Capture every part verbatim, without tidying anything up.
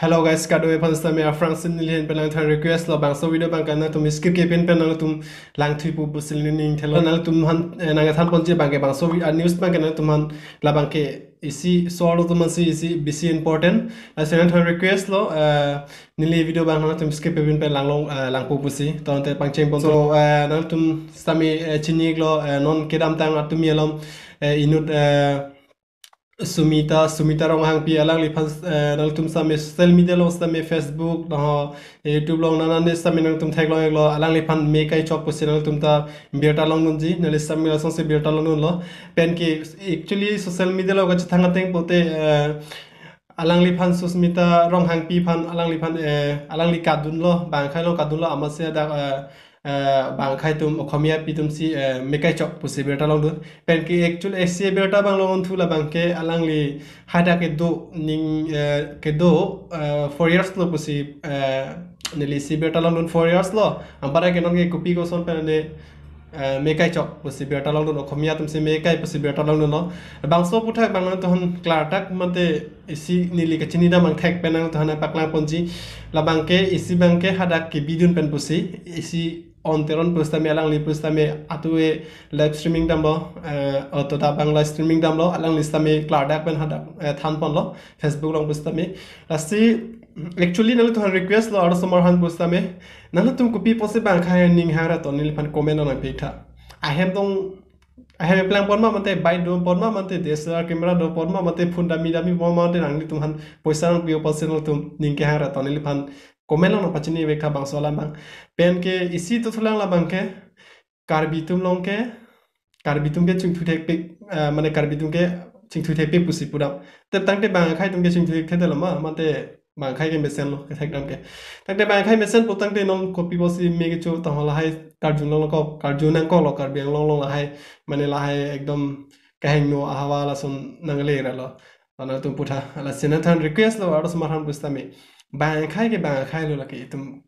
Hello guys, kado-an aphan sitame aphrangsi neli ahin pen nangtum aphan request lo, bangso video abangke nangtum skip kepin pen nangtum langthuipo pusi neli ning thelo. Nangtum aphan, eh, nangthan ponji abangke bangso vi-, ah, news abangke nangtum aphan labangke isi so-arlo atum aphansi isi bisi important. Lasi nangtum aphan request lo, eh, neli video abang nangtum skip kepin pen langlong, eh, langpo pusi. Tangte pangcheng pon. So, eh, nangtum sitame, eh, chini-iklo, eh, non kedamtang atumi alom, eh, inut, eh, Sumita, Sumita Ronghangpi alangliphan, eh, nangtum sitame social media along sitame Facebook, naho YouTube along nana ne sitame nangtum theklong-iklo, alangliphan me kaichok pusi nangtum ta birta longdunji, neli sitame lasonsi birta longdunlo. Penke actually social media along kachethang ateng pulote, eh, alangliphan Sumita Ronghangpi aphan alangliphan, eh, alangli kadunlo, bang akhei along kadunlo, amatsi dak, eh, eh, bang akhei atum Okhomia api atumsi, eh, me kaichok pusi birta longdun. Penke actual isi birta abang longthu labangke alangli hadak kedo ning, eh, kedo, eh, four years lo pusi, eh, neli isi birta longdun four years lo. Anparke nonke kopi koson pen ne, eh, me kaichok pusi birta longdun, Okhomia atumsi me kai pusi birta longdunlo. Bangso aputhak abang nangtum aphan klardak mate isi neli kachini dam angthek pen nangtum aphan paklang ponji. Labangke isi abangke hadak kebidun pen pusi, isi Onteron pusitame alangli pusitame atu-e live streaming damlo, eh, auto ta abang live streaming damlo, alangli sitame klardak pen hadak, eh, than ponlo, Facebook along pusitame. Lasi, actually nangtum aphan request lo, arlosomar aphan pusitame, nangtum kopi pusi bang akhei aning hang ra ton neliphan comment along nangpitha. Ahem dong, ahem eplang pon ma mate, bike do pon ma mate, D S L R camera do pon ma mate, phone dami dami pon ma mate, nanglitum aphan poisa nangpi-o pusi nangtum ning kehang ra ton neliphan comment along nangpachini vek tha bangso alam abang. Penke isi dothulang labangke, Karbi atum along ke, Karbi atum ke chingthu thekpik, eh, mane Karbi atum ke chingthu thekpik pusi pudam. Te tangte bang akhei atum ke chingthu thekthekthe lo ma, mate bang akhei ke mesenlo, kethekdam ke. Tangte bang akhei mesen pu tangte non kopi pusi me kecho tong lahai karjun longlo ko, karjun nangkoklo Karbi Anglong along lahai, mane lahai ekdom kehingno ahavar lason nangle ra lo. Nangtum aphuthak, lasi nangtum aphan request lo, arlosomar aphan pusitame. Bang akhei ke bang akhei lo lake itum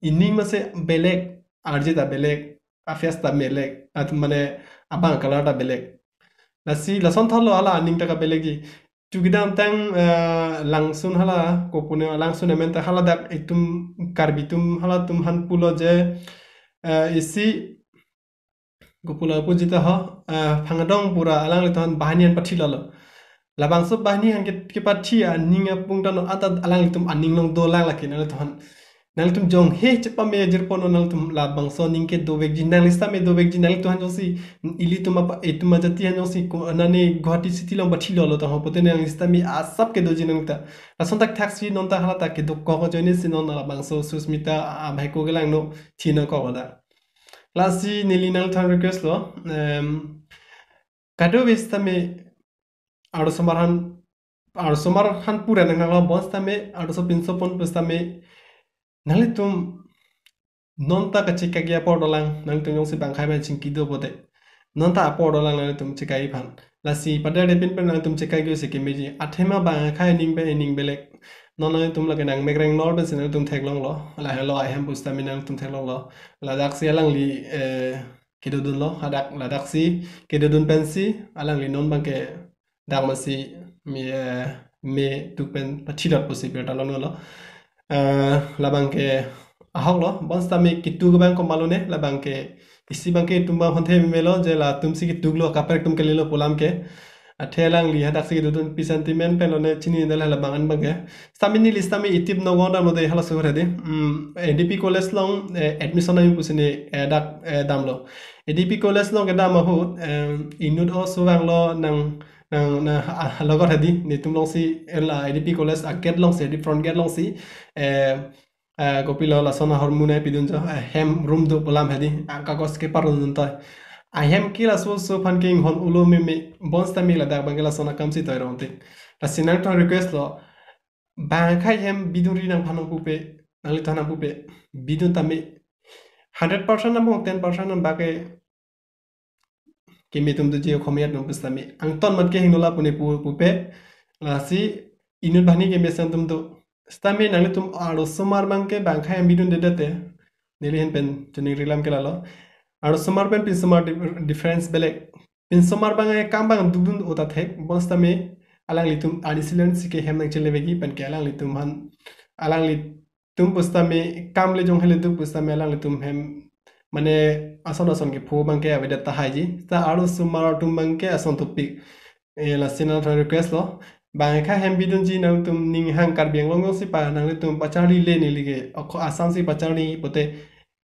ining mase belek, arje ta belek, a-face ta belek, at mane abang color ta belek. Lasi lason thotlo hala aning ta kabelekji. Chukidam tang, eh, langsun hala, kopune langsun amen ta hala dak itum Karbi atum hala atum aphan pulo je, eh, isi kopilo puji ta ho, eh, Phangdong pura alanglitum aphan bahini aphan pathilolo. Labangso bahini aphan ke, kepathi aning apung ta non ata alanglitum aning along dolang lake nangtum aphan. Nangtum jonghe chepame jirpo non nangtum labangso aning ke dovekji, nangli sitame dovekji, nangtum aphan jongsi ilitum apa, itum ajati aphan jongsi ko nane Guwahati city along pathilolo ta ho pulote nangli sitame asap kedoji nang ta. Lason thakthaksi non ta hala ta kedokok ajoinesi non labangso Susmita abaheko kelangno thi nangkok ta. Lasi neli nangtum aphan request lo, em, kado-an sitame arlosomar aphan, arlosomar aphan pura nang nanglo bonsitame, arloso pinso pon pusitame, nanglitum non ta kachekagi apor dolang, nangtum jongsi bang akhei pen chingki do pulote. Non ta apor dolang nangtum chekagi aphan. Lasi padar depin pen nangtum chekagi si kemeji. Athema bang akhei aning pen ining belek. Non nangtum lake nangmek reng nor pensi nangtum theklonglo. Lahelo ahem pusitame nangtum theklonglo. Ladaksi alangli, eh, kedodunlo, hadak ladaksi kedodun pensi alangli non abangke dak masi me, eh, me tuk pen pathilot pusi birta longlo. Eh, labangke ahoklo, bonsitame ketu abang komalone, labangke isi abangke itum abang honthe melo, je latumsi ketuklo, kaprek atum kalilo pu alam ke. Athe alangli hadaksi kedodun pi sentiment pen lone chinine, la labang an abangke. Sitame neli sitame itip nongon damlo de halaso hore de. Hmm, A D P College along, eh, admission nangji pusi ne, eh, dak, eh, damlo. A D P College along kedam ahut, eh, inut oso vanglo nang, nang, nang, ah, logot hedi, netum alongsi, eh, la A D P College a-gate alongsi, hedi front gate alongsi, eh, eh, kopilo lason ahormu nangpidun jo, eh, hem room do pu alam hedi, ah, kagos keparlun toi. Ahem ke laso oso aphan ke inghon ulo meme, bonsitame ladak abangke lason akamsi toi rong tin. Lasi nangtum aphan request lo, bang akhei hem bidunri nangphan nangpupe, nanglitum aphan nangpupe, bidun tame hundred percent nang ten percent nang bake keme atum doji Okhomia atum pusitame. Angton mat kehingno lapu ne pu, pupe. Lasi inut bahini kemesen atum do. Sitame nanglitum arlosomar abangke bang akhei hem bidundedet te. Neli ahin pen choningri alam ke lalo. Arlosomar pen pinsomar dif-, difference belek. Pinsomar abang akam abang dukdun ota thek. Bonsitame alanglitum ani silen si ke hem nangchelevekji penke alanglitum aphan alanglitum pusitame kam le jong hele do pusitame alanglitum hem mane ason ason kepho abangke avedet tahai ji. Ta arlosomar atum abangke ason topik eh, lasi nangtum request lo. Bang akhai hem bidunji nangtum ning hang Karbi Anglong jongsi pa nangtum pacharli le neli ke. Ako Assam si pacharli pote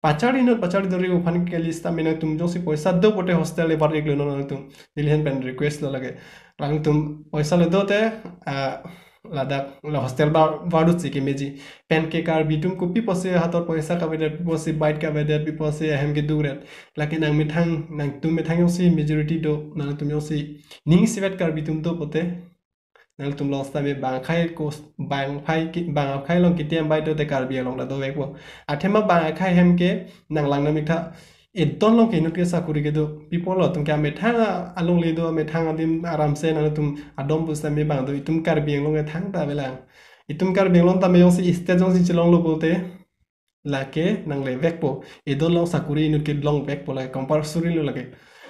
pacharli non pacharli dori uphan ke list ame nangtum jongsi poisa do pote hostel le var iklo non nangtum. Neli hen pen request lo lake. Nangtum poisa le do te ah, ladak la hostel ba vadutsi kemeji. Pen ke Karbi atum kopi pusi hator poisa kavedet, pi pusi bike kavedet, pi pusi ahem keduk ret. Lake nangmethang, nangtum methang jongsi majority do, nangtum jongsi ning isivet Karbi atum do pote. Nangtum along sitame bang akhai kos, bang akhai ki, bang akhai along K T M bike do te Karbi Anglong ta dovekpo. Athema bang akhai hem ke nanglang nangmikha. Edon along ke inut ke sakuri kedo. People lo atum ke amethang a-, along le do, amethang adim aramse nangtum adom pusitame bang do. Itum Karbi Anglong ke thangta avelang. Itum Karbi Anglong tame jongsi state jongsi chelonglo pote lake nanglevekpo. Edon along sakuri inut ke longvekpo lake compulsory lo lake.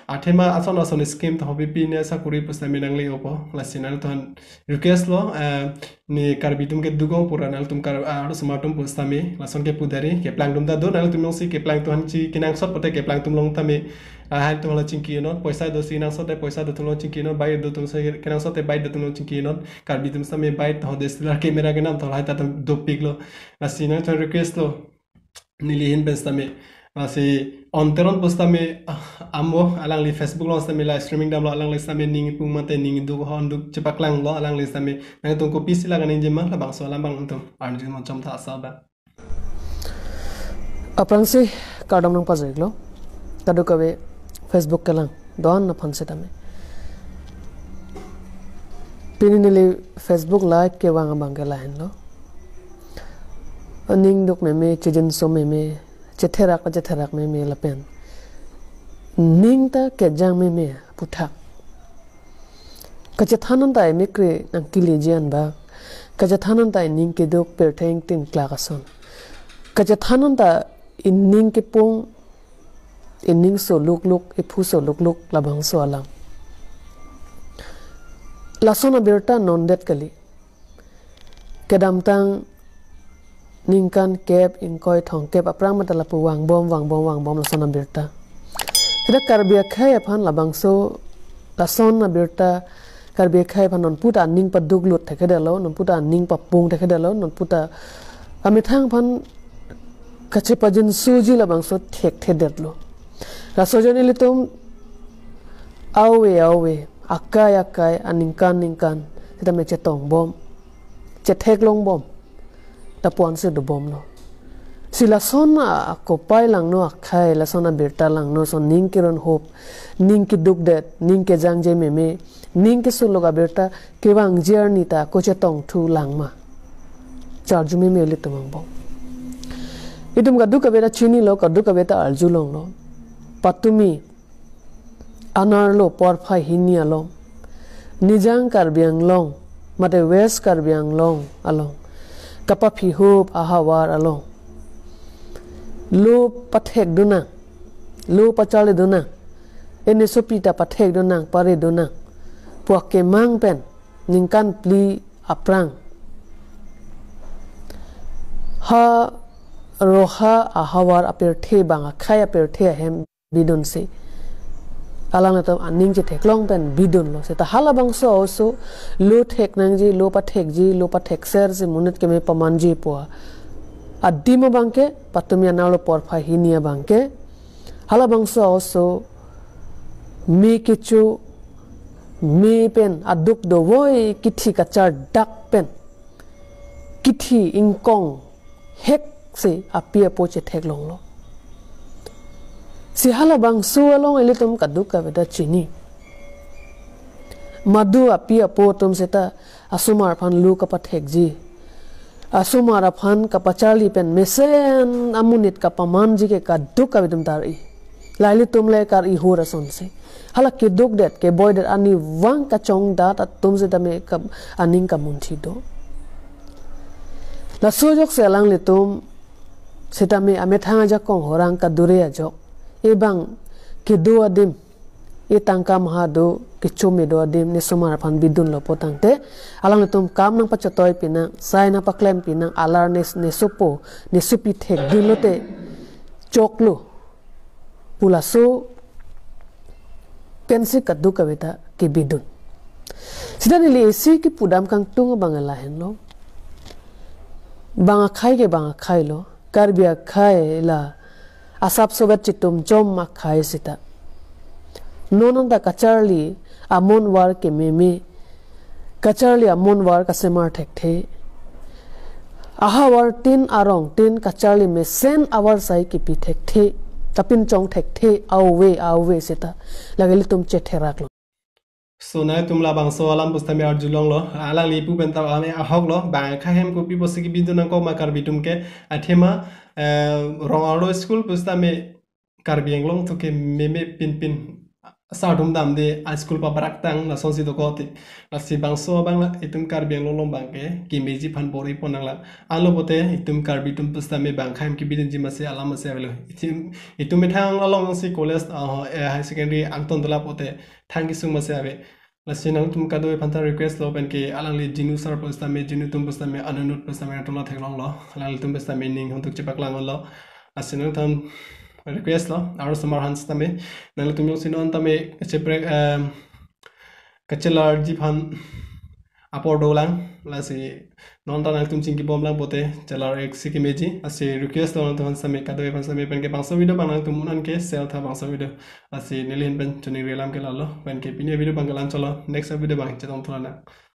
Athema ason ason scheme ta hopi pi ne sakuri pusitame nangle-opo. Lasi nangtum request lo, eh, ne Karbi atum keduk ong pura nangtum Kar-, ah, arlosomar atum pusitame lason kepu deri, keplang atum ta do, nangtum jongsi keplang atum aphan chi kenangsot pote keplang atum along tame, ah, lahai atum along chingki non, poisa dosi kenangsot te poisa do atum along chingki non, bike do atum si kenangsot te bike do atum along chingki non, Karbi atum sitame bike to destilar camera kenam to lahai ta atum dopiklo. Lasi nangtum request lo. Neli hin pen sitame. Lasi Onteron pusitame, ah, amo alangli Facebook along sitame live streaming damlo alangli sitame ning pu mate ning duk hon duk chepaklanglo alangli sitame. Nangtum kopisi la kaningje ma labangso alam abang nangtum arju mon chom tha asa ba. Aphrangsi kardom nangpajirlo. Kadokave Facebook kelang do-an aphan sitame. Pini neli Facebook live kevang abang ke lahenlo. Ning duk meme, chejinso meme, chetherak chetherak meme lapen ning ta kejang meme aphuthak. Kachethan anta emekri nangkeleji anbak. Kachethan anta ining keduk pirthe ingting klak ason. Kachethan anta ining kepung, ining so lukluk, iphu so lukluk labangso alam. Lason abirta non det kali. Kedamtang ningkan kep ingkoi thomkep aphrang mate lapu vangbom vangbom vangbom lason abirta. Seta Karbi akhai aphan labangso lason abirta Karbi akhai aphan nonputa aning paduklut thekthedetlo, nonputa aning papung thekthedetlo, nonputa amethang aphan kachepajinsoji labangso thekthedetlo. Laso ajoine ilitum ave ave, akai akai, aningkan ningkan sitame chetongbom, chetheklongbom, lapu-ansi dobomlo. Si lason a-, akopai langno akhai, lason abirta langno, lason ning keron hop, ning kedukdet, ning kejangje meme, ning kesulok abirta kevangji arni ta kochetongthu lang ma? Charju meme ilitum angbong. Itum kadokave ta chinilo, kadokave ta arjulonglo. Patumi anerlo porphai hini along, Nijang Karbi Anglong mate West Karbi Anglong along kapaphi hop ahavar along lo pathekdun nang, lo pacharlidun nang, ene sopi ta pathekdun nang, paridun nang pu akemang pen ningkan phli aphrang ha Roha ahavar apirthe bang akhai apirthe ahem bidunsi alanglitum aning chetheklong pen bidunlo. Seta halabangso oso lo thek nangji, lo pathekji, lo patheksersi monit keme pamanji pu adim abangke, patumi anerlo porphai hini abangke, halabangso oso me kecho, me pen aduk dovoi kithi kachardak pen kithi ingkong hek si api apo chetheklonglo. Si halabangso along ilitum kadokave ta chini. Madu api apo atum seta asomar aphan lo kapathekji, asomar aphan kapacharli pen mesen amonit kapamanji ke kadokave atum tar-i. La ilitum le kar-i hur asonsi. Hala kedukdet, keboidet arnivang kachongdat atum sitame ka-, aning kamunthi do. Laso ajoksi alanglitum sitame amethang ajakong horang kadure ajok, ebang kedo adim, e tangka maha do, kecho me do adim, ne osomar aphan bidunlo pu tangte, alanglitum kam nangpachotoi pinang, sai nangpaklem pinang, alar ne, ne sopo, ne sopi thekdunlote choklo pu laso pensi kadokave ta kebidun. Sita neli isi kepudam kangtung abang lahenlo. Bang akhei ke bang akheilo. Karbi akhei la asap sovet chitum chom akhei sita. Non anta kacharli amonvar kememe. Kacharli amonvar kasemar thekthe. Ahavar tin arong tin kacharli mesen avar sai kepi thekthe. Kapinchong thekthe, auve, auve sita. Lake ilitum chetheraklo. So nangtum labangso alam pusitame arjulonglo. Alangli pu pen ta ame ahoklo. Bang akhei hem kopi pusi kebidun nangkok ma Karbi atum ke, athema, eh, rong arlo school pusitame Karbi Anglong atum ke meme pinpin sardum damde a school papraktang lasonsi dokok te. Lasi bangso abang la itum Karbi Anglong along bang ke kemeji aphan bor-ipon nanglang. Anlo pote itum Karbi atum pusitame bang akhei hem kebidunji masi alam masi avelo. Itum, itum methang alongsi college, ah, eh, higher secondary angton dola pote thang kesung masi ave. Lasi nangtum kadokave aphan ta request lo pen ke alangli Jinu sir pusitame, Jinu atum pusitame, Anunut pusitame nangtum la theklonglo. Alanglitum pusitame ning hon tuk chepaklanglo. Lasi nangtum request lo, aro osomar aphan sitame, nanglitum jongsi non tame kacheprek, em, kachelarji aphan apor dolang, lasi non ta nangtum chingkibomlang pote chelar-ik si kemeji, lasi request lo nangtum aphan sitame, kadokave aphan sitame pen ke bangso video abang nangtum un-an ke share tha bangso video, lasi neli ahin pen choningri alam ke lalo, pen ke pini video abang ke la-anchotlo, next video abang chetong thulonang.